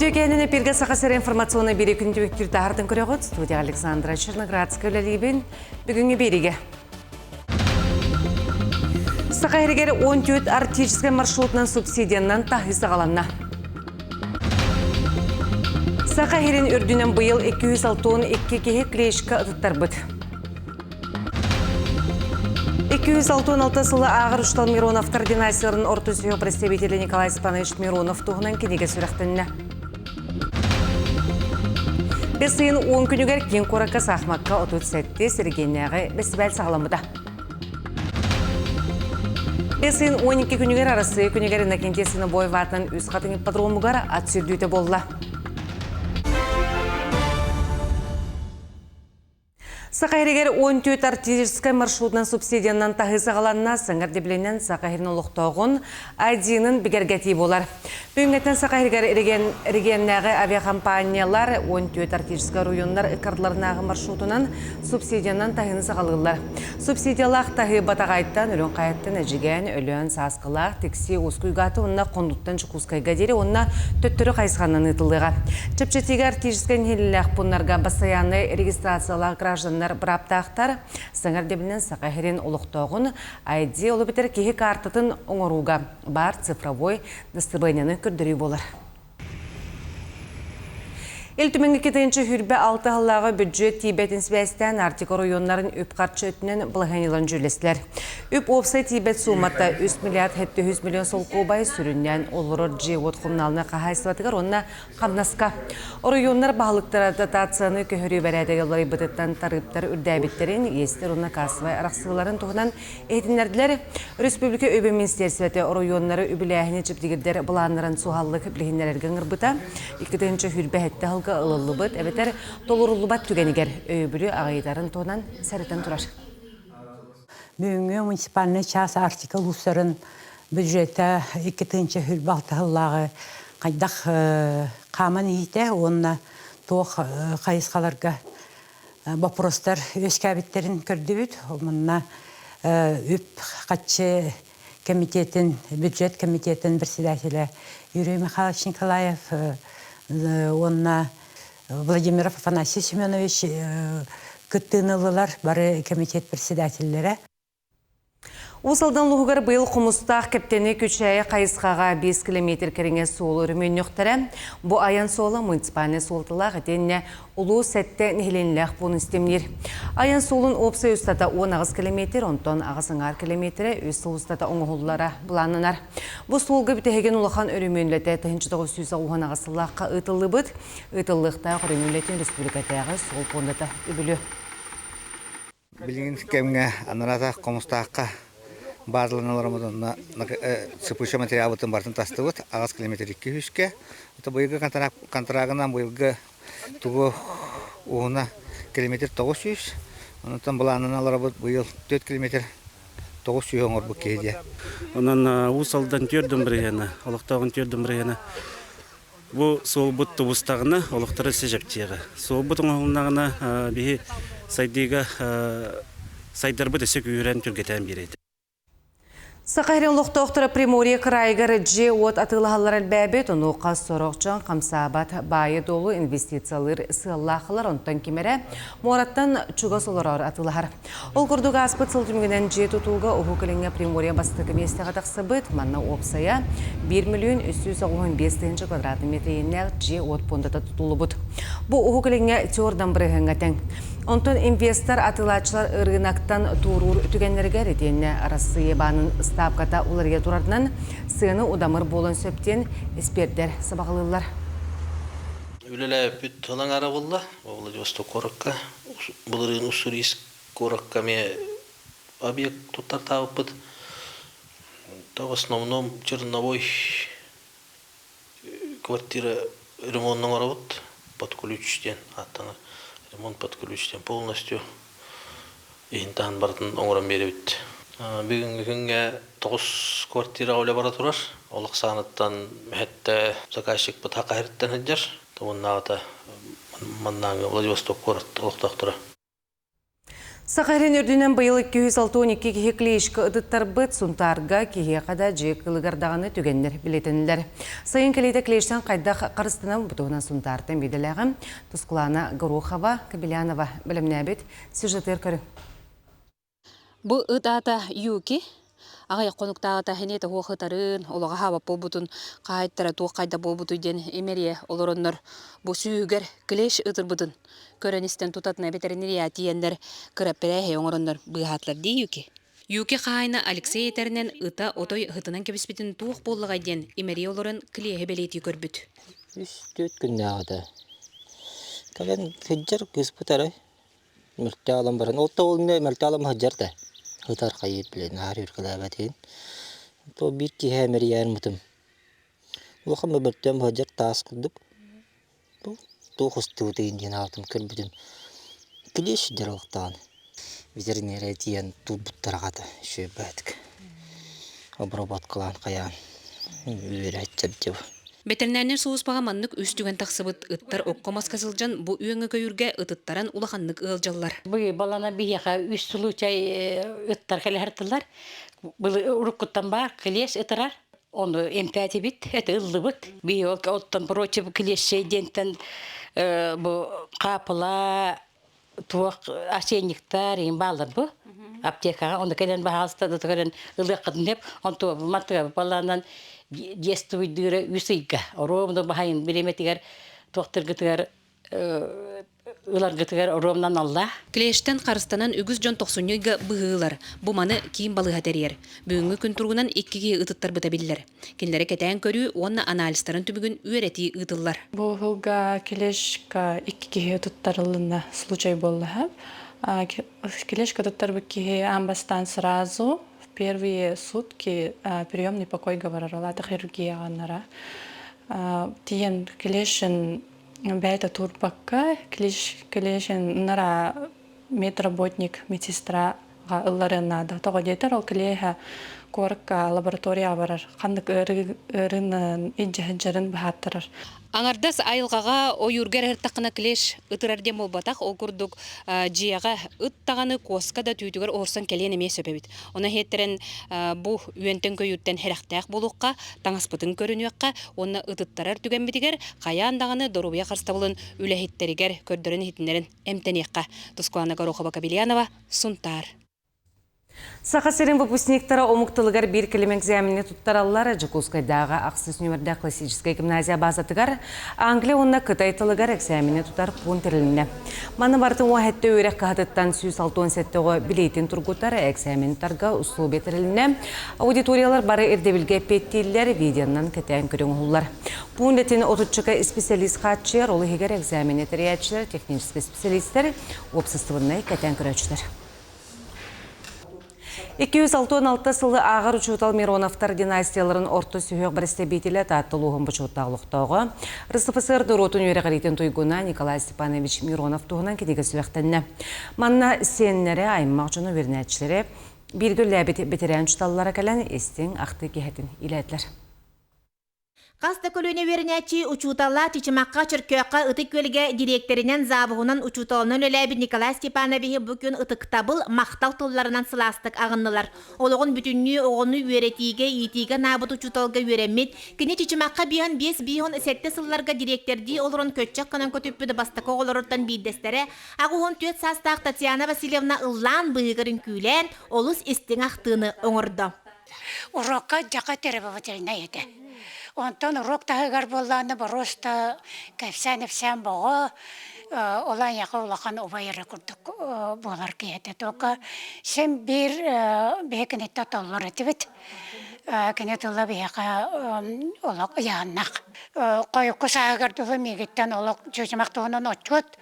Үтүө кэһинин эпиргэ Саха сирэ информационнай биэрии күн түмүктүүр таһартын көрөҕүт. Студия Александра Черноградская үлэлиибин. Бүгүҥҥү биэриигэ. Саха сиригэр 14 арктическай маршрутунан субсидиянан таһыы саҕаланна. Саха сирин үрдүнэн быйыл 262 киһи клещка ытыттарбыт. 266 сылы ааҕар учуутал Мироновтар династияларын орто сүһүөх представителэ Николай Степанович Миронов туһунан кинигэ сүрэхтэннэ. Бэс ыйын 10 күнүгэр киин куоракка саахмакка 37 регионнааҕы бэстибээл саҕаламмыта. Бэс ыйын 12 күнүгэр Арассыыйа күнүгэр Иннокентий Свинобоев аатынан Үс Хатыҥ ипподромугар ат сүүрдүүтэ буолла. Саха сиригэр 14 артиллерийскай маршрутунан субсидиянан таһыы саҕаланна, саҥа ирдэбилинэн Саха сирин олохтооҕун ID-нын бигэргэтии буолар. Бүгүҥҥэттэн Саха сиригэр регионнааҕы авиакомпаниялар 14 арктическай оройуоннар ыккардыларынааҕы маршрутунан субсидиянан таһыыны саҕалыыллар. Субсидиялаах таһыы Батаҕайтан, Өлүөн Хайаттан, Эдьигээн, Өлөөн, Сааскылаах, Тикси, Уус-Куйгааты уонна Хонуттан Дьокуускайга диэри уонна төттөрү хайысханан ыытыллыаҕа. Чэпчэтиигэ арктическай нэһилиэнньэлээх пууннарга бастайааннай регистрациялаах гражданнар бырааптаахтар. Саҥа ирдэбилинэн Саха сирин олохтооҕун ID ол эбэтэр киһи каартатын оҥорууга баар цифровой дастабырыанньаны көрдөрүү буолар. Ил Түмэҥҥэ 226 сыллааҕы бюджет тиийбэтин сибээстээн Арктика оройуоннарын үп-харчы өттүнэн балаһыанньаларын дьүүллэстилэр. Үп уопсай тиийбэт суумата 3 миллиард 700 миллион солкуобай сүрүннээн олорор дьиэ-уот хомунаалынай хаһаайыстыбатыгар уонна хамнаска. Оройуоннар баһылыктара дотацияны көһөрүү бэрээдэгэ уларыйбытыттан тарыыптар үрдээбиттэрин, иэстэр уонна кассовай арахсыыларын туһунан Иһитиннэрдилэр, Өрөспүүбүлүкэ үбүн министиэристибэтэ оройуоннары үбүлээһини чэбдигирдэр былааннарын суһаллык билиһиннэрэргэ ыҥырбыта. 2027 сылга ылыллыбыт эбэтэр толоруллубат түгэнигэр өйөбүлү аҕыйатарын туһунан сэрэтэн турар. Бүгүҥҥү муниципальнай чаас Арктика улуустарын бюджета 2026 сыллааҕы хайдах хааман иһиитэ уонна туох хайысхаларга боппуруостар үөскээбиттэрин көрдүбүт. Манна үп-харчы комитетин, бюджет комитетин председателэ Юрий Михайлович Николаев уонна Владимиров Афанасий Семенович кыттыыны ыллылар бары комитет председателлэрэ. Уус Алдан улууһугар быйыл Хомустаах Кэптэни Күчээйи хайысхаҕа 5 километр кэриҥэ суолу өрөмүөннүөхтэрэ. Бу айан суола муниципальнай суолталаах итиэннэ улуус сэттэ нэһилиэнньэлээх пуунун ситимниир. Айан суолун уопсай устата 18 километр, онтон аҕыс аҥаар километрэ үс сыл устата оҥоһуллара былааннанар. Бу суолга бүтэһигин улахан өрөмүөн үлэтэ 1998 сыллаахха ыытыллыбыт. Ыытыллыахтаах өрөмүөн үлэтин республикатааҕы суол пуондата үбүлүө. Билигин кэмҥэ анараата Хомустаахха баазаланан олороммут онно сыпуча материалбытын барытын тастыбыт аҕыс километр икки үһүскэ. Это быйылгы контрагынан быйылгы тугу уһуна километр 900 онтон былаанынан олоробут быйыл 4 километр 900 оҥорбут киһи диye. Онон Уус Алдан түөрдүн бырыһыана, олохтооҕун түөрдүн бырыһыана Бу суолбут тубустаҕына, олохторо өссө чэпчиэҕэ. Суолбут оҥоһулуннаҕына, биһи сайдыыга сайдарбыт өссө күүһүрэн, түргэтээн биэрэр. Саха сирин олохтоохторо Приморье кыраайыгар дьиэ-уот атыылаһаллара элбээбит, онуоха сорох дьон хамсаабат баайы-дуолу инвестициялыыр сыаллаахылар, онтон ким эрэ муораттан чугас олорор атыылаһар. Ол курдук ааспыт сыл түмүгүнэн дьиэ тутууга Уһук Илиҥҥэ Приморье бастакы миэстэҕэ тахсыбыт. Манна уопсайа 1 миллион 395 тыһыынча квадратный метр иэннээх дьиэ-уот пуондата тутуллубут. Бу Уһук Илиҥҥэ тёрдан бырыһыаҥҥа тэҥ. Онтон инвестор атыылааччылар ырыынактан туоруур түгэннэригэр итиэннэ Арассыыйа баанын ыстаапката уларыйа турарынан сыана удамыр буолуон сөп диэн эспиэрдэр сабаҕалыыллар. Үлэлээбиппит тыл аҥаара буолла. Владивосток куоракка былырыын Уссурийск куоракка эмиэ объект туттартаабыппыт. То в основном черновой квартира ремонт оҥоробут под ключ диэн ааттанар. Ремонт под ключ диэн полностью иһин таһын барытын оҥорон биэрэбит. Бүгүҥҥү күҥҥэ тоҕус квартираҕа үлэ бара турар. Ол ахсааныттан мэһэттэ заказчикпыт Хакаһириттэн сылдьар. Уоннааҕыта маннааҥы Владивосток куорат олохтоохторо. Саха сирин үрдүнэн быйыл 262 киһи клещка ытыттарбыт Сунтаарга киһиэхэ да дьиэ кылыгар даҕаны түгэннэр билэтинилэр. Сайын кэлиитэ клещтэн хайдах харыстанан бутуһунан Сунтаартан бидэлээҕим Тускулаана Горохова, Кобелянова бэлэмнээбит сюжетыгар көрүҥ. Бу ыт аата Юки. Аҕыйах хонуктааҕыта эниэтэ уох ытарын, олоҕо аһаабат буолбутун, хаһаайыттара туох хайда буолбутуй диэн имэрийэ олороннор бу сүүһүгэр клещ ытырбытын көрөн-истэн тутатына ветеринария тиийэннэр кыра пэрээһи оҥороннор быыһаатылар дии Юки. Юки хаһаайына Алексей этэринэн ыта отой ыһытынан кэбиспитин туох буоллаҕай диэн имэрийэ олорон клеһи бэлиэтии көрбүт. Үс-түөрт күннээҕитэ кэлэн сылдьар кыыспыт арай Мөлтөө аалан баран, ол да ол иннинэ мөлтөө аалан сылдьар да, ытар хайыыр билэ наар үөргэлээбэтин. То биир киһи мэрийээн Улахан мөлтөөн сылдьар таас курдук туох устубутуй диэн аатым көрбүтүм клещ дьаралыктаан ветеринария тиийэн туурбуттара хата үчүгэйбээтик обработкалаан хайаан үөрэ сылдьыбыт. Бэтэринээрнэр сулууспаҕа маннык үс түгэн тахсыбыт ыттар окко-маска сылдьан бу үөҥҥэ-көйүүргэ ытыттаран улаханнык ыалдьаллар. Балана биһиэхэ үс случай ыттар кэлэһэртилэр. Уруккуттан баар клещ ытырар. Ону эмтээтибит, это ыллыбыт. Би оттон против клещей диэнтэн бу хаапыла туох осенниктар иин бааллар бу аптекаҕа ону кэлэн баһаалыста да кэлэн ылыаххытын деп онтуо мантыга балаанан действуйдыыра үс ыйга оруобуна баһайын бириэмэтигэр туохтаргытыгар ыларгытыгар оруомнан алла. Клещтэн харыстанан үгүс дьон тохсунньу ыйга быһыылар. Бу маны киин балыыһа тэрийэр. Бүгүҥҥү күн туругунан икки киһи ытыттарбыта биллэр. Кинилэри кэтээн көрүү уонна анализтарын түмүгүн үөрэтии ыытыллар. Бу сылга клещка икки киһи туттарылынна случай буолла. Клещка туттарбыт киһи аан бастаан сразу в первые сутки приемный покой говорила хирургияҕаннара. Тиийэн клещин бэйэтэ турбакка клещин нара медработник, медсестра ылларыан наада. Тоҕо диэтэр, ол клеһэ куоракка лабораторияҕа барар, ханнык ыарыын илдьэ быһааттарар. Аҥардас айылҕаҕа ойуурга эрэ ыртаххына клещ ытырар диэн буолбатах. Ол курдук дьиэҕэ ыт даҕаны куоска да түүтүгэр оһорсон кэлиэн эмиэ сөп эбит. Ону иһиэттэрэн бу үөнтэн-көйүүртэн сэрэхтээх буолуохха, таҥаспытын көрүнүөххэ уонна ытыттарар түгэммитигэр хайаан даҕаны доруобуйа харыстабылын үлэһиттэригэр көрдөрөн иһитиннэрэн эмтэниэххэ. Тускулана Горохова-Кобельянова, Сунтаар. Саха сирин выпускниктара омук тылыгар биир кэлим экзамени туттараллар. Дьокуускайдааҕы ахсыс нүмердээх классическай гимназия базатыгар Англия уонна Кытай тылыгар экзамени тутар пуун тэрилиннэ. Маны барытын уоһэтте үөрэх кыһатыттан 167 оҕо билиитин тургутар экзамен тутарга условия тэрилиннэ. Аудиториялар бары ирдэбилгэ эппиэттииллэр, видеонан кэтээн көрүҥ уһуллар. Пуун үлэтин отуччука исписэлиис хааччыйар, ол иһигэр экзамени тэрийээччилэр, техническэй специалистэр, уопсастыбаннай кэтээн көрөөччүлэр. 266 сылы ааҕар учуутал Мироновтар династияларын орто сүһүөх бэрэстэбиитэлэ Таатта улууһун бочуоттаах олохтооҕо, РСФСР норуотун үөрэҕириитин туйгуна Николай Степанович Миронов туһунан кинигэ сүрэхтэннэ. Манна сиэннэрэ, аймах дьоно, үөрэнээччилэрэ бииргэ үлэлээбит бэтэрээн учууталлара кэлэн истиҥ ахтыы киэһэтин иилээтилэр. Хас да көлүөнэ үөрэнээччи учуутала Чычымахха, Чөркөөххө, Ытык Күөлгэ дириэктэринэн, завуһунан, учууталынан үлэлээбит Николай Степановиһы бу күн ытыктабыл, махтал тылларынан сылаастык аҕыннылар. Олоҕун бүтүннүү оҕону үөрэтиигэ, иитиигэ анаабыт учууталга үөрэммит, кини Чычымахха биһан биэс биһон сэттэ сылларга дириэктэрдии олорон көччөх гынан көтүппүт бастакы оҕолоруттан биирдэстэрэ, 84 саастаах Татьяна Васильевна ыллаан быыһыгар үҥкүүлээн, олус истиҥ ахтыыны оҥордо. Урокка дьака требовательнай этэ. Онтон урок таһыгар буоллаҕына боруоста кэпсээн-ипсээн боҕо, ол айаҕа улахан убай эрэ курдук буолар киһи этэ. Только син биир биһи киниттэн толлор этибит. Кини тыла биһиэхэ олох ыйааннах. Хойукку сааһыгар дылы миигиттэн олох чычымах туһунан отчуот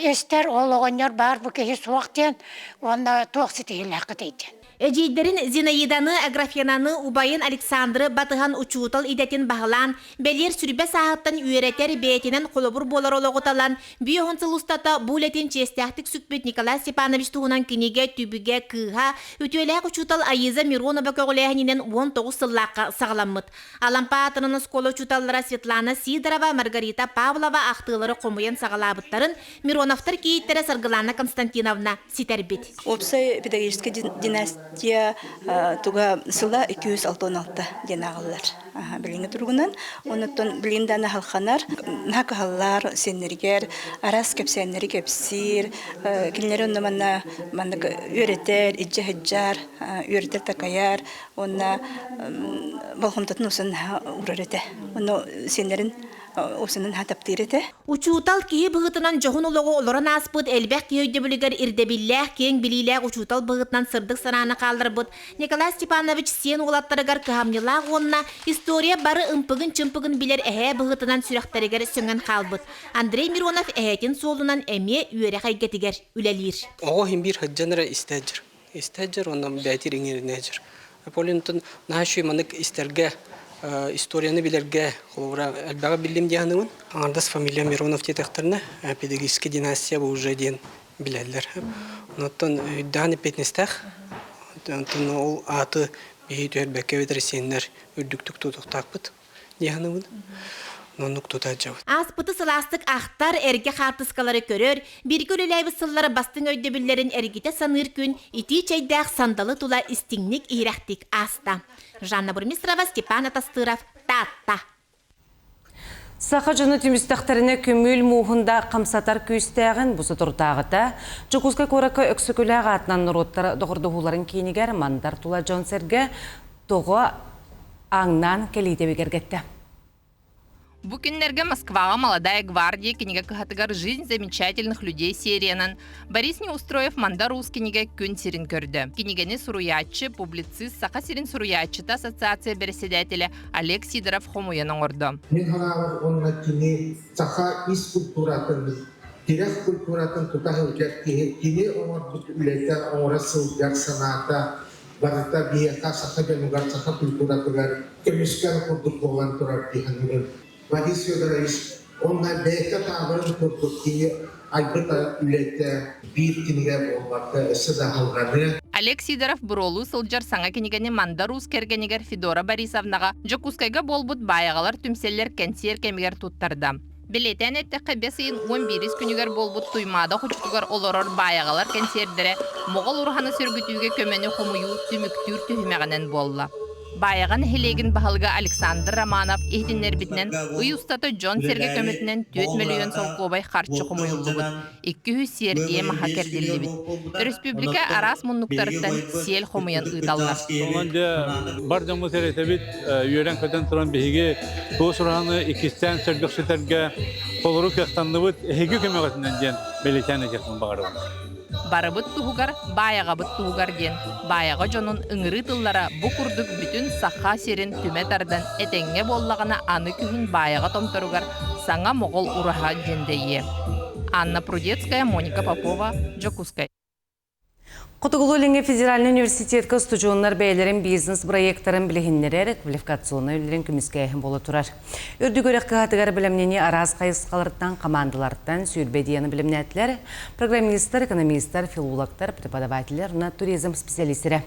истэр, ол оҕонньор баар бу киһи суох диэн уонна туох ситиһиилээххитий диэн. Эдьиийдэрин Зинаиданы, Аграфенаны, убайын Александры батыһан учуутал идэтин баһылаан, бэлиэр сүрбэ сааһыттан үөрэтэр, бэйэтинэн холобур буолар олоҕу талан, биир уон сыл устата бу үлэтин чиэстээхтик сүкпүт Николай Степанович туһунан кинигэ түбүгэ кыыһа, үтүөлээх учуутал Аиза Миронова көҕүлээһининэн 19 сыллаахха саҕаламмыт. Алампа аатынан оскуола учууталлара Светлана Сидорова, Маргарита Павлова ахтыылары хомуйан саҕалаабыттарын Мироновтар кийииттэрэ Саргылана Константиновна ситэрбит. Уопсай педагогическай династия туга сыла 266 диэн ааҕыллар. Билиҥҥи туругунан. Онуттан билигин даҕаны халханар, наһаа кыһаллар сиэннэригэр араас кэпсээннэри кэпсиир, кинилэри онно манна маннык үөрэтэр, илдьэ сылдьар, үөрэтэр такайар уонна болҕомтотун усан наһаа уурар этэ. Ону сиэннэрин уусанын наһаа таптыыр этэ. Учуутал киһи быһыытынан дьоһун олоҕу олорон ааспыт элбэх киһи өйдөбүлүгэр ирдэбиллээх, киэҥ билиилээх учуутал быһыытынан сырдык санааны хаалларбыт Николай Степанович сиэн уолаттарыгар кыһамньылаах уонна история бары ымпыгын-чымпыгын билэр эһээ быһыытынан сүрэхтэригэр сөҥөн хаалбыт. Андрей Миронов эһээтин суолунан эмиэ үөрэх эйгэтигэр үлэлиир. Оҕо иһин биир сылдьан эрэ истээдьэр. Истээдьэр уонна бэйэтир иҥэринээдьэр. Полинтон наһаа үчүгэй маннык истэргэ, историяны билэргэ, холобура, элбэҕи биллим дии саныыбын. Аҥардас фамилия Миронов диэтэхтэринэ, педагогическая династия бу уже диэн билэллэр. Онтон өйдөөн эппиэтинэстээх. Онтон ол ааты биһи түһэрбэккэ эбэтэр сиэннэр үрдүктүк тутуохтаахпыт. дии саныыбын. Оннук тута сылдьабыт. Ааспыты сылаастык ахтар, эргэ хаартыскалары көрөр, бииргэ үлэлээбит сыллара бастыҥ өйдөбүллэрин эргитэ саныыр күн итии чэйдээх сандалы тула истиҥник иһирэхтик ааста. Жанна Бурмистрова, Степан Атастыров, Таатта. Саха дьоно түмүстэхтэринэ көмүөл мууһун да хамсатар күүстээҕин бу соторутааҕыта Дьокуускай куоракка Өксөкүлээх аатынан норуоттар доҕордоһууларын киинигэр Мандар тула дьон-сэргэ тоҕо ааҥнаан кэлиитэ бигэргэттэ. Бу күннэргэ Москваҕа «Молодая гвардия» кинигэ кыһатыгар «Жизнь замечательных людей» сериянан Борис Неустроев «Мандар Уус» кинигэ күн сирин көрдө. Кинигэни суруйааччы, публицист, Саха сирин суруйааччыта ассоциация бэрэссэдээтэлэ Олег Сидоров хомуйан оҥордо. Мин санаабар уонна кини саха ис культуратын, тирэх культуратын тута сылдьар киһи, кини оҥорбут үлэтэ, оҥоро сылдьар санаата барыта биһиэхэ саха дьонугар, саха культуратыгар көмүскэл курдук буолан турар дии саныыбын. Борис Федорович уонна бэйэтэ таабырын курдук кини айбыт үлэтэ биир кинигэ буолбакка өссө да алҕаныа. Олег Сидоров буруолуу сылдьар саҥа кинигэни Мандар Уус кэргэнигэр Федора Борисовнаҕа Дьокуускайга буолбут Баайаҕалар түмсэллэр кэнсиэр кэмигэр туттарда. Бэлиэтээн эттэххэ, бэс ыйын 11 күнүгэр буолбут Туймаада хочотугар олорор баайаҕалар кэнсиэрдэрэ Моҕол ураһаны сөргүтүүгэ көмөнү хомуйуу түмүктүүр түһүмэҕинэн буолла. Баайаҕа нэһилиэгин баһылыга Александр Романов иһитиннэрбитинэн, ый устата дьон-сэргэ көмөтүнэн 4 мөлүйүөн солкуобай харчы хомуйуллубут, 200 сиэрдийэ маһа кэрдиллибит. Өрөспүүбүлүкэ араас муннуктарыттан сиэл хомуйан ыыталлар. Онон дьэ бар дьоммут эрэтэбит үөрэн-көтөн туран биһиги туос ураһаны иккистээн сөргөхсүтэргэ толору кыахтанныбыт эһиги көмөҕүтүнэн диэн бэлиэтээн этиэхпин баҕарабын. Барыбыт туһугар, баайаҕабыт туһугар диэн баайаҕа дьонун ыҥырыы тыллара бу курдук бүтүн Саха сирин түмэ тардан этэҥҥэ буоллаҕына аны күһүн Баайаҕа томторугар саҥа Моҕол ураһа дьэндэйиэ. Анна Прудецкая, Моника Попова, Дьокуускай. Хотугулуу-Илиҥҥи федеральнай университетка устудьуоннар бэйэлэрин бизнес-бырайыактарын билиһиннэрэр квалификационнай үлэлэрин көмүскээһин буола турар. Үрдүк үөрэх кыһатыгар бэлэмнэнии араас хайысхаларыттан, хамаандалартан сүүрбэ идеяны бэлэмнээтилэр. Программистар, экономистар, филологтар, преподавателлэр уонна туризм специалистэрэ.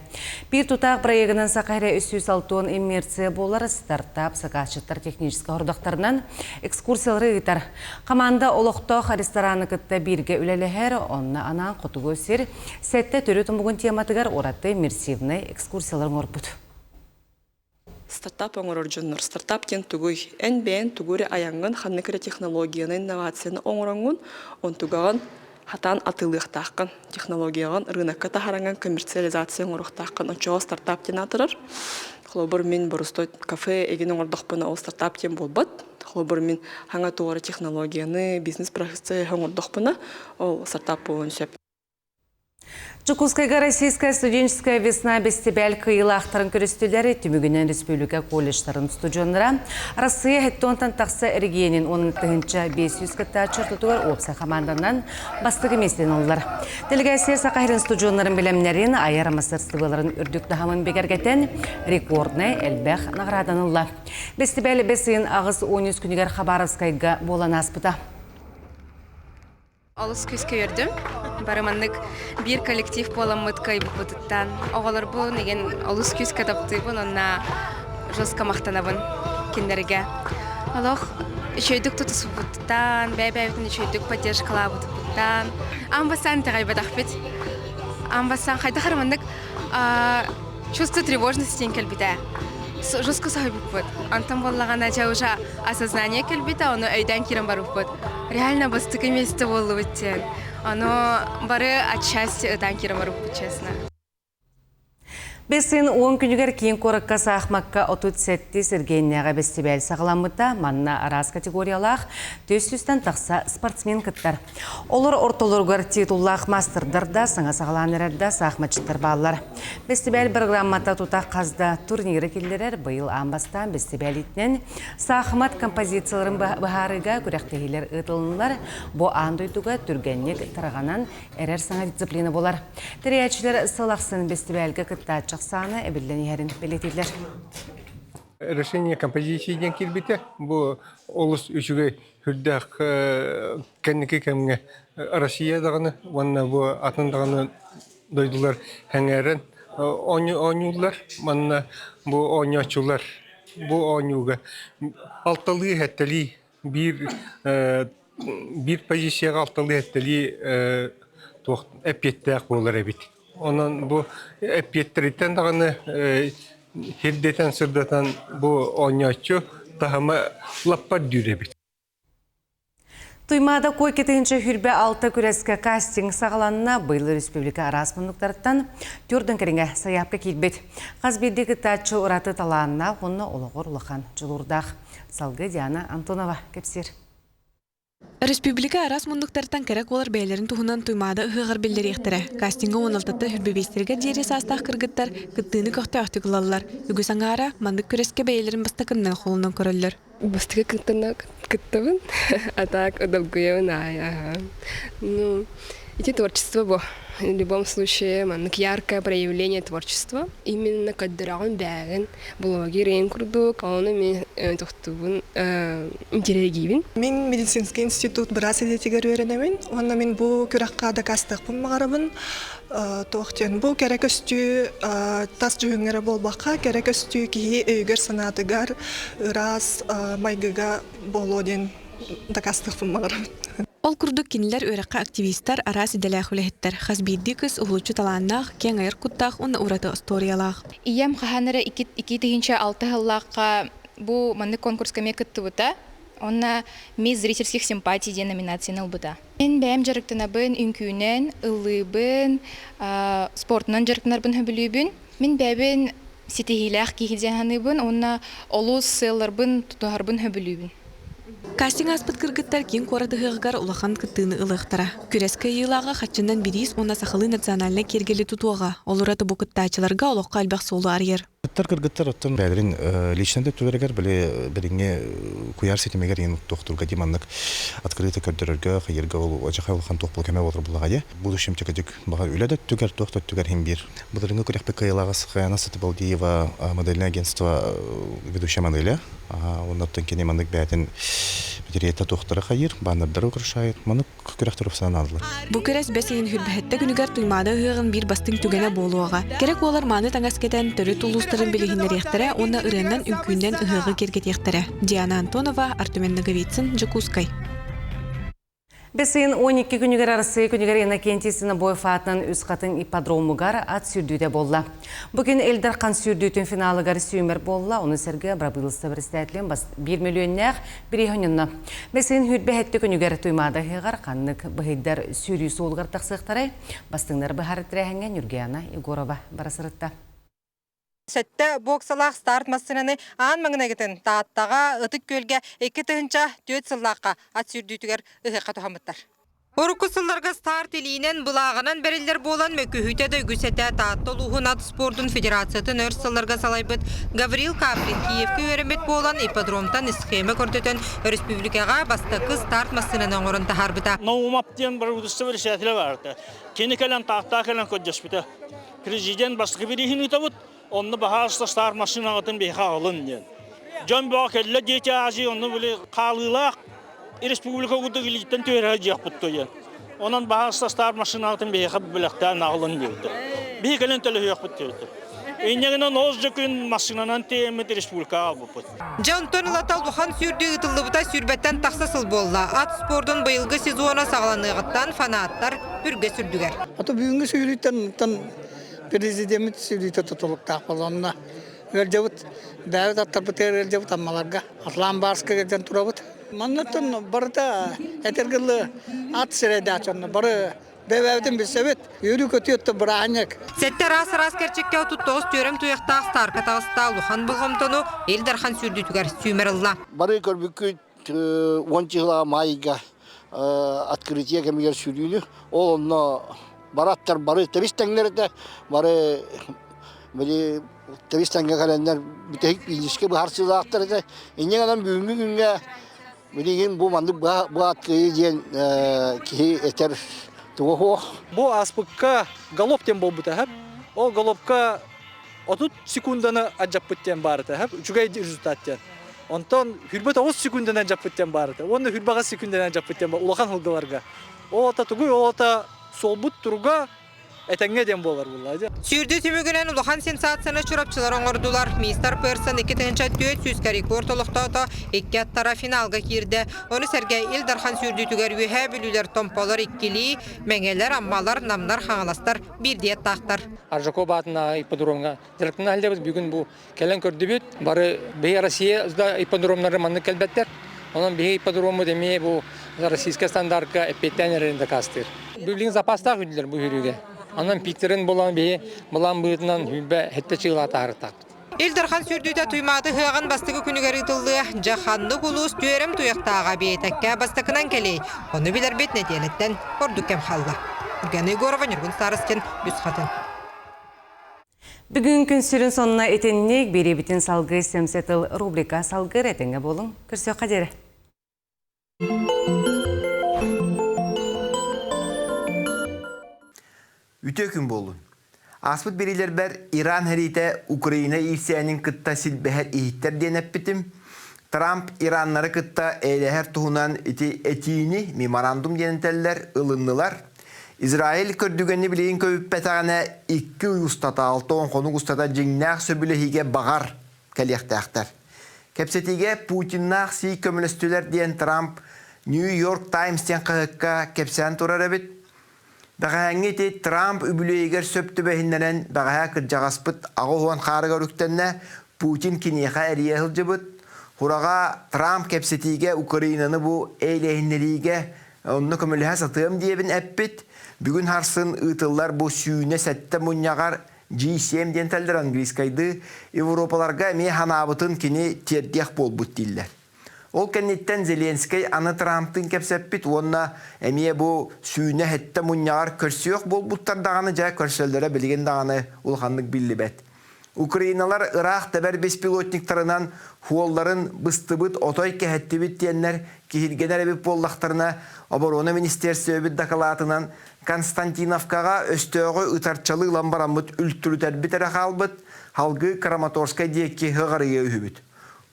Биир тутаах бырайыагынан Саха эрэ 360 иммерция буолар стартап сакаасчыттар техническэй хордохторунан экскурсиялары ыытар. Хамаанда олохтоох рестораны кытта бииргэ үлэлэһэр, онно анаан хотугу сир сэттэ төрүт омугун тематыгар ураты иммерсивнай экскурсиялар оҥорбут. Стартап оҥорор дьоннор стартап диэн тугуй? Эн бэйэн тугу эрэ айаҥҥын, ханнык эрэ технологияны, инновацияны оҥороҥҥун, онтугаҕын хатаан атыылыахтааххын, технологияҕын рынокка таһараҥҥын коммерциализация оҥоруохтааххын. Оччоҕо стартап диэн аатырар. Холобур, мин боростой кафе эгин оҥордохпуна ол стартап диэн буолбат. Холобур, мин хаҥа туора технологияны, бизнес-процесс оҥордохпуна ол стартап буолуон сөп. Дьокуускайга Российская студенческая весна бэстибээл кыайыылаахтарын көрүстүлэр. Түмүгүнэн республика колледжтарын студеннара Россия хэттонтан тахса эрэгийиэнин 10 500 кыттааччы ортотугар уопсай хамаанданан бастакы миэстэни ыллар. Делегация Саха сирин студеннарын бэлэмнэрин, айар мастарыстыбаларын үрдүк таһымын бигэргэтэн рекорднай элбэх наҕарааданы ылла. Бэстибээл бэс ыйын 83 күнүгэр Хабаровскайга буолан ааспыта. Олус күүскэ үөрдүм. Бары маннык биир коллектив буоламмыт кыайбыппытыттан. Оҕолорбун игин олус күүскэ таптыыбын уонна жестко махтанабын кинилэргэ. Олох үчүгэйдик тутуспуттан, бэйэ-бэйэбитин үчүгэйдик поддержкалаабытыттан аан бастаан итэҕэйбэтэхпит. Аан бастаан хайдах эрэ маннык чувство тревожности диэн кэлбитэ. Жестко соһуйбуппут. Онтон буоллаҕына дьэ уже осознание кэлбитэ, ону өйдөөн киирэн барбыппыт. Реально бастакы место буоллубут диэн. Ону бары отчасти ытаан киирэн барбыппыт, честно. Бэс ыйын 10 күнүгэр киин куоракка саахмакка 37 Сергейнээҕи бэстибээл саҕаламмыта. Манна араас категориялаах 400-тэн тахса спортсмен кыттар. Олор ортолоругар титуллаах мастердар да, саҥа саҕалаан эрэр да саахматчыттар бааллар. Бэстибээл программата тута хас да турниры киллэрэр. Быйыл аан бастаан бэстибээл итинэн саахымат композицияларын быһаарыыга күрэхтэһиилэр ыытылыннылар. Бу аан дойдуга түргэнник тарҕанан эрэр саҥа дисциплина буолар. Тэрийээччилэр сыл ахсын бэстибээлгэ кыттааччы ахсаана эбиллэн иһэрин бэлиэтииллэр. Решение композиции диэн киирбитэ. Бу олус үчүгэй үрдээх кэнники кэмҥэ Россия даҕаны уонна бу атын даҕаны дойдулар сэҥээрэн оонньууллар. Манна бу оонньооччулар бу оонньууга алталыы-сэттэлии биир биир позицияҕа алталыы-сэттэлии туох эппиэттээх буолар эбит. Онон бу эппиэттэриттэн даҕаны сирдэтэн сырдатан бу оонньооччу таһыма лаппа үрдүүр эбит. Туймаада куой 226 күрэскэ кастинг саҕаланна. Быйыл республика араас муннуктарыттан төрдөн кэриҥэ сайаапка киирбит. Хас биирдии кыттааччы ураты талааннаах уонна олоҕор улахан дьулуурдаах. Салгыы Диана Антонова кэпсиир. Республика араас муннуктартан кэрэ куолар бэйэлэрин туһунан Туймаада ыһыаҕар биллэриэхтэрэ. Кастиҥҥа 16-та хүрбэбиэстэригэр диэри саастаах кыргыттар кыттыыны көхтөөхтүк ылаллар. Үгүс аҥаара маннык күрэскэ бэйэлэрин бастакыннан холонон көрөллөр. Бастакы кыттана кыттабын, а так долгуйабын аай. Ну, ити творчество бо. В любом случае, маннык яркое проявление творчества. Именно көрдөрөҕүн бээгин блогер эҥин курдук, ону мин тохтуубун интириэһиргиибин. Мин медицинский институт быраас идэтигэр үөрэнэбин уонна мин бу күрэххэ дакаастыахпын баҕарабын. Туох диэн бу кэрэ көстүү тас дьүһүҥҥэ эрэ буолбакка, кэрэ көстүү киһи өйүгэр-санаатыгар ыраас майгыга буолуо диэн дакаастыахпын баҕарабын. Ол курдук кинилэр үөрэххэ активистар, араас идэлээх үлэһиттэр. Хас биирдии кыыс уһулуччу талааннаах, киэҥ айар куттаах уонна ураты остуоруйалаах. Ийэм хаһан эрэ 2006 сыллаахха бу маннык конкурска эмиэ кыттыбыта. Уонна «Мисс зрительских симпатий» диэн номинацияны ылбыта. Мин бэйэм дьарыктанабын үҥкүүнэн, ыллыыбын, спортунан дьарыктанарбын сөбүлүүбүн. Мин бэйэбин ситиһиилээх киһи диэн саныыбын уонна олус сыалларбын тутуһарбын сөбүлүүбүн. Кастинг ааспыт кыргыттар киин куорат ыһыаҕыгар улахан кыттыыны ылыахтара. Күрэс кыайыылааҕа хаччынан бириис уонна сахалыы национальнай киэргэли тутуоҕа. Ол ураты бу кыттааччыларга олоххо элбэх суолу арыйар. Кыттар кыргыттар оттон бэйэлэрин личнэй да өттүлэригэр били билиҥҥи куйаар ситимигэр иин туохтуурга дии маннык открыто көрдөрөргө хайырга ол адьаха улахан туох була кэмэ буолар буллаҕа дии. Будущем чэкэдик баҕар үлэ да өттүгэр туох да өттүгэр иһин биир. Былырыҥҥы күрэхпит кыайыылааҕа Сахаяна Сатыбалдиева модельное агентство ведущая моделя. Оннуттан кини маннык бэйэтин мэтириэтэ туохтара хайыыр, баннердары украшает. Маннык күрэхтэр упсанан ааллар. Бу күрэс бэс ыйын хүрбэһэттэ күнүгэр Туймаада ыһыаҕын биир бастыҥ түгэнэ буолуоҕа. Кэрэ куолар мааны таҥас кэтэн, төрүт улуустарын билиһиннэриэхтэрэ уонна ырыаннан үҥкүүннэн ыһыаҕы киэргэтиэхтэрэ. Диана Антонова, Артумен Ноговицын, Дьокуускай. Бэс ыйын 12 күнүгэр Арассыыйа күнүгэр Иннокентий Синобоев аатынан Үс Хатыҥ ипподромугар ат сүүрдүүтэ буолла. Бу күн Ил Дархан сүүрдүүтүн финалыгар сүүмэр буолла, ону сэргэ бырабыыталыстыба председателин биир мөлүйүөннээх бирииһэ онньонно. Бэс ыйын 27 күнүгэр Туймаада ыһыаҕар ханнык быһыйдар сүүрүү суолугар тахсыахтарай? Бастыҥнары быһаарар тэрээһиҥҥэ Ньургуяна Егорова бара сырытта. Сэттэ боксалаах старт массыынаны аан маҥнайгытын Тааттаҕа, Ытык Күөлгэ 2004 сыллаахха ат сүүрдүүтүгэр ыһыахха туһаммыттар. Урукку сылларга старт илиинэн, былааҕынан бэриллэр буолан мөкүһүүтэ да үгүс этэ. Таатта улууһун ат спордун федерациятын өр сылларга салайбыт Гаврил Каплин Киевкэ үөрэммит буолан ипподромтан схема көрдөтөн өрөспүүбүлүкэҕэ бастакы старт массыынаны оҥорон таһаарбыта. Наумов диэн правительство председателэ баарта. Кини кэлэн Тааттаа кэлэн көрдөспүтэ. Президент бастакы бирииһин ыытабыт, онно баһаарыста стар машинаҕытын биһиэхэ аҕалын диэн. Дьон бөҕө кэллэ диэки Азия, онно били хаалыылаах республика курдук илииттэн түһэрэ дьиэхпит диэн. Онон баһаарыста стар машинаҕытын биһиэхэ бэлэхтээн аҕалын диэбитэ. Биһи кэлэн төлөһүөхпүт диэбитэ. Инньэ гынан ол же күн машинанан тиэммит республикаҕа аҕалбыппыт. Дьэ онтон ылата улахан сүүрдүү ыытыллыбыта сүүрбэттэн тахса сыл буолла. Ат спордун быйылгы сезона саҕаланыаҕыттан фанаттар үргэс үрдүгэр. Ото бүгүҥҥү сүүрүүттэн президеммит сүүрүүтэ тутулуктаах буолла. Онно ыалдьабыт, бэйэбит аттарбытыгар ыалдьабыт Аммаларга. Атлан Барска кэлэн турабыт. Маннаттан барыта этэргылы ат сирэйдээх дьонно бары бэйэбитин билсэбит. Үөрүү-көтүү өттө бырааһынньык. Сэттэ араас-араас кэрчиккэ 39 түөрэм туйахтаах старка таҕыста улахан болҕомтону Ил Дархан сүүрдүүтүгэр сүүмэр ылла. Бары көрбүккүт уон чыһыла маайга открытие кэмигэр сүүрүүнү ол онно бараттар бары тэбис тэҥнэр этэ бары били тэбис тэҥҥэ кэлэннэр бүтэһик физически быһаарсыылаахтар этэ инньэ гынан бүгүҥҥү күҥҥэ билигин бу маннык бу открытие диэн киһи этэр туга суох. Бу ааспыкка галоп диэн буолбута сөп. Ол галопка 30 секунданы адьаппыт диэн баар этэ сөп. Үчүгэй результат диэн. Онтон 29 секунданы дьаппыт диэн баар этэ. Уонна 28 секунданы дьаппыт диэн улахан сылгыларга. Ол ата тугуй, ол ата суолбут туруга этэҥҥэ диэн буолар буолла. Сүүрдүү түмүгүнэн улахан сенсацияны чурапчылар оҥордулар. Мистер Персон 2400 рекорд олохтоото, икки аттара финалга киирдэ. Ону сэргэ Ил Дархан сүүрдүүтүгэр Үөһээ Бүлүүлэр Томполор иккилии, Мэҥэлэр, Аммалар, Намнар, Хаҥаластар биирдии аттаахтар. Аржаков аатынааҕы ипподромҥа дьарыктана сылдьабыт. Бүгүн бу Кэлэн көрдүбүт, бары биһи Россия да ипподромнары маннык кэлбэттэр. Онон биһи ипподроммут эмиэ бу российскай стандартка эппиэттээн эрэрин дакаастыыр. Билигин запастаах үрдүлэр бу үһүрүүгэ. Онон пиктерин булан биһи былаан быһыытынан хүлбэ хетте чыылаа таһарыктаахпыт. Ил Дархан сүүрдүүтэ Туймаады ыһыаҕын бастакы күнүгэр ыытыллыа. Дьэ ханнык улуус түөрэм туйахтааҕа биэтэккэ бастакынан кэлиэй. Ону билэрбит нэдиэлэттэн ордук кэм хаалла. Гена Егорова, Ньургун Старостин, Үс Хатын. Бүгүн күн сүрүн сонуна итинник биэриэбитин салгыы сэмсэ тыл рубрика салгыр этэҥҥэ буолуҥ. Көрсүөххэ диэри. Үтүө күн буоллун. Ааспыт бириилэрбэр Иран сэриитэ Украина иирсээнин кытта силбэһэр иһиттэр диэн эппитим. Трамп Ираннары кытта эйэлэһэр туһунан ити этиини меморандум диэн этэллэр, ылыннылар. Израиль көрдүгэни билигин көбүппэтэҕинэ икки ый устата, алта хонук устата дьиҥнээх сөбүлэһиигэ баҕар кэлиэхтээхтэр. Кэпсэтиигэ Путиннаах Си көмөлөстүлэр диэн Трамп New York Times диэн хаһыакка кэпсээн турар эбит. Бэҕэһээҥҥи ити Трамп үбүлүөйүгэр сөп түбэһиннэрэн бэҕэһээ кырдьаҕаспыт 80 хаарыгар үктэннэ, Путин киниэхэ эрийэ сылдьыбыт. Хураҕа Трамп кэпсэтиигэ Украинаны бу эйэлэһиннэриигэ онно көмөлөһө сатыам диэбин эппит. Бүгүн харсын ыытыллар бу сүүнэ сэттэ мунньаҕар G7 диэн тэллэр английскайдыы Европаларга эмиэ ханаабытын кини тиэрдиэх буолбут дииллэр. Ол кэнниттэн Зеленскэй аны Трамптыын кэпсэппит уонна эмиэ бу сүүнэ сэттэ мунньаҕар көрсүөх буолбуттар даҕаны дьэ көрсөллөрө билигин даҕаны улаханнык биллибэт. Украиналар ыраах тэбэр беспилотниктарынан хуолларын быстыбыт отой кэһэттибит диэннэр киһиргэнэр эбит буоллахтарына, оборона министиэрстибэбит дакылаатынан Константиновкаҕа өстөөҕү ытарчалыы ылан бараммыт үлтүрүтэрбит эрэ хаалбыт, халгыы Краматорскай диэки ыҕарыйа үһүбүт.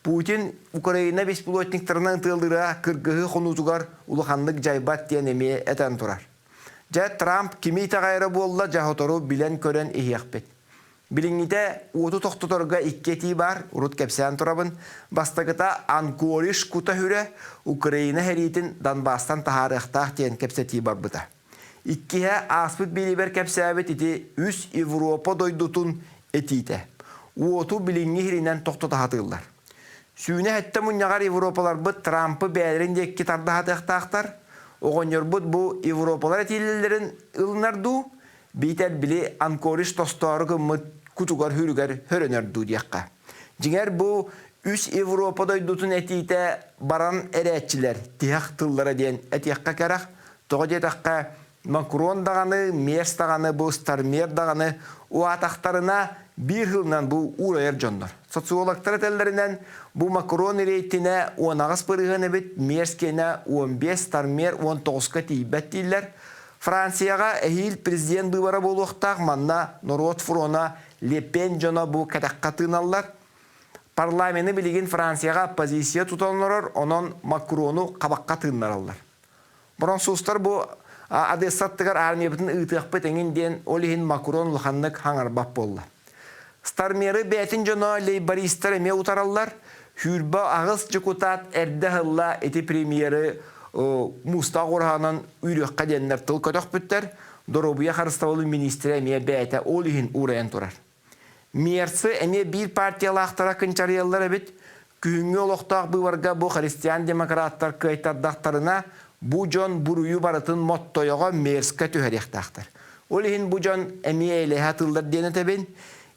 Путин Украина беспилотниктарынан ытыалыыра кыргыһыы хонуутугар улаханнык дьайбат диэн эмиэ этэн турар. Дьэ, Трамп кими итэҕэйэрэ буолла дьэ сотору билэн-көрөн иһиэхпит. Билиҥҥитэ уоту тохтоторго икки этии баар, урут кэпсээн турабын. Бастакыта Анкориш кута-хүрэ Украина сэриитин Донбасстан таһаарыахтаах диэн кэпсэтии барбыта. Иккиһэ ааспыт биэриибэр кэпсээбит ити үс Европа дойдутун этиитэ. Уоту билиҥҥи иһиринэн тохтото сатыыллар. Сүүнэ сэттэ мунньаҕар европаларбыт Трампы бэйэлэрин диэки тарда сатыахтаахтар. Оҕонньорбут бу европалар этиилэлэрин ылынар дуу, биитэр били Анкориш тостоору гыммыт кутугар-хүрүгэр хөрөнөр дуу диэххэ. Дьиҥэр бу үс Европа дойдутун этиитэ баран эрээччилэр тиһэх тыллара диэн этиэххэ кэрэх. Тоҕо диэтэххэ, Макрон даҕаны, Мерс даҕаны, бу Стармер даҕаны уаатахтарына биир сылынан бу уурайар дьоннор. Социологтар этэллэринэн, бу Макрон рейтинэ 18% эбит, Мерс киэнэ 15, Стармер 19-ка тиийбэт дииллэр. Францияҕа эһиил президент быыбара буолуохтаах, манна норуот фрона Ле Пен дьоно бу кэтэххэ тыыналлар. Парламены билигин Францияҕа оппозиция тутан олорор, онон Макрону хабахха тыыннараллар. Боронсуустар бу Одесса аттыгар армиябытын ыытыахпыт эҥин диэн ол иһин Макрон улаханнык хаҥарбат буолла. Стармеры бэйэтин дьоно лейбористар эмиэ утараллар. Сүүрбэ аҕыс дьокутаат эрдэ ыһылла ити премьеры муустаах ураһанан үүрүөххэ диэннэр тыл көтөхпүттэр. Доруобуйа харыстабылын миниистирэ эмиэ бэйэтэ ол иһин уурайан турар. Мерцы эмиэ биир партиялаахтара кынчарыйаллар эбит. Күһүҥҥү олохтоох быыбарга бу христиан-демократтар кыайтардахтарына, бу дьон буруйу барытын Моттойоҕо Мерска түһэриэхтээхтэр. Ол иһин бу дьон эмиэ эйэлэһэ атыыллар диэн этэбин.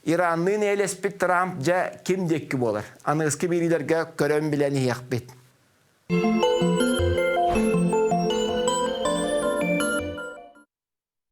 Иранныын эйэлэспит Трамп дьэ ким диэкки буолар? Аныгыскы биэриилэргэ көрөн билэн иһиэхпит.